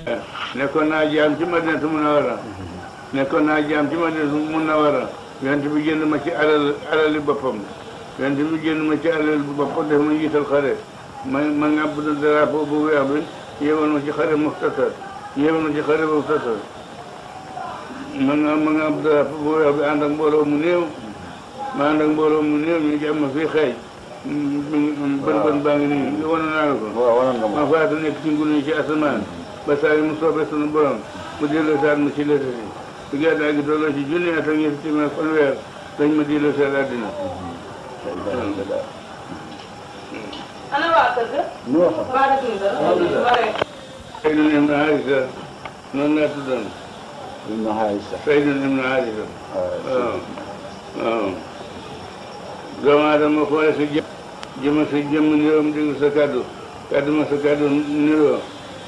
nekkoon naa jaam ci Madinatu Munawwara nekkoon naa jaam ci Madinatu Munawwara yonent bi jënd ma ci alali boppam yonent bi jënd ma ci alali boppam def ma njiital xare ma ngàbb drapeau bu weex bi yéewoon ma ci xare Muxtasar yéewoon ma ci xare Muxtasar ma ngàbb drapeau bu weex bi ànd ak mbooloo mu néew ma ànd ak mbooloo mu néew ñu jàmm ma fii xeej bën baa ngi nii wane naa la ko ma faatu nekk ci ngunu ci asamaan ba saa yi mu soobee sunu borom mu delloo saat ma ci lëtësi su gàddaa gi tolloo ci junni at ak ñetti téeméer fanweer dañ ma delloo saat àddina ana waa kër ga waa dëkk yi Seydun ibnu Harisa noonu laa tuddoon ibnu Harisa Seydun ibnu Harisa waaw waaw doomu aadama xoole sa jëma sa jëmm niroom déglu sa kaddu ma sa kaddu niroo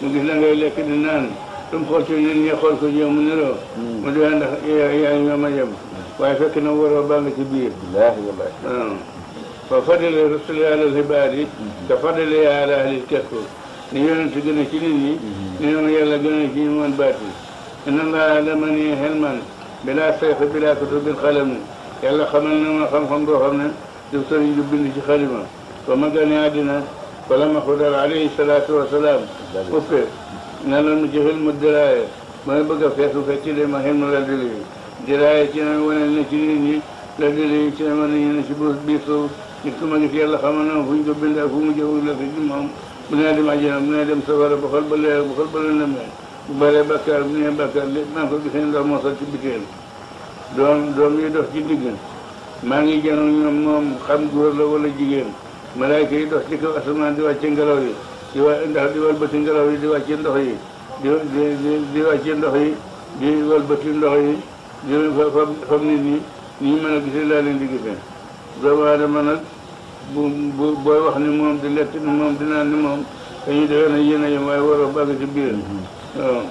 mu gis la ngay lekk di naan lu mu xool ci nit ñi xool ko ñëw mu niroo mu di ndax yaa ngi ñoom a yem waaye fekk na waroo baa nga ci biir waaw fa fadile rasuli alal xibaar yi ka fadile ala ahlil kasku ni yonent gën a ci nit ñi ni noonu yàlla gën a ci ñu mën baati inna allaha lamani xelman bila sayf bila kutubin xalam yàlla xamal na ma xam-xam boo xam ne du sëriñ du bind ci xalima ba ma gane àddina wala ma xudal alayhi salaatu wasalaam uppe na la nu ci xilmu diraaye mooy bëgg a feesu fekk ci de ma xilmu la dili diraaye ci na wane na ci nit ñi la dili ci na wane ñu ne ci biir suuf nit ku ma gis yàlla xamal na ma fu ñu ko bind ak fu mu jëw la fi ci moom bu nee dem àjjana bu nee dem safara bu xol ba leer bu xol ba lëndëmee bu bëree bakkaar bu nee bakkaar lépp maa ngi ko gisee ndox moo sol ci biteel doom yi dox ci digg maa ngi janoog ñoom moom xam góor la wala jigéen malaayka yi dox ci kaw asamaan di wàcce ngelaw yi ndax di walbati ngelaw yi di wàcce ndox yi di wàcce ndox yi di walbati ndox yi di fab nit ñi ni ñu mën a gisee laa leen di gisee doomu aadama nag booy wax ni moom di lekk ni moom di naan ni moom dañuy defee ne yéen a yem waaye waroo bàgg ci biir waaw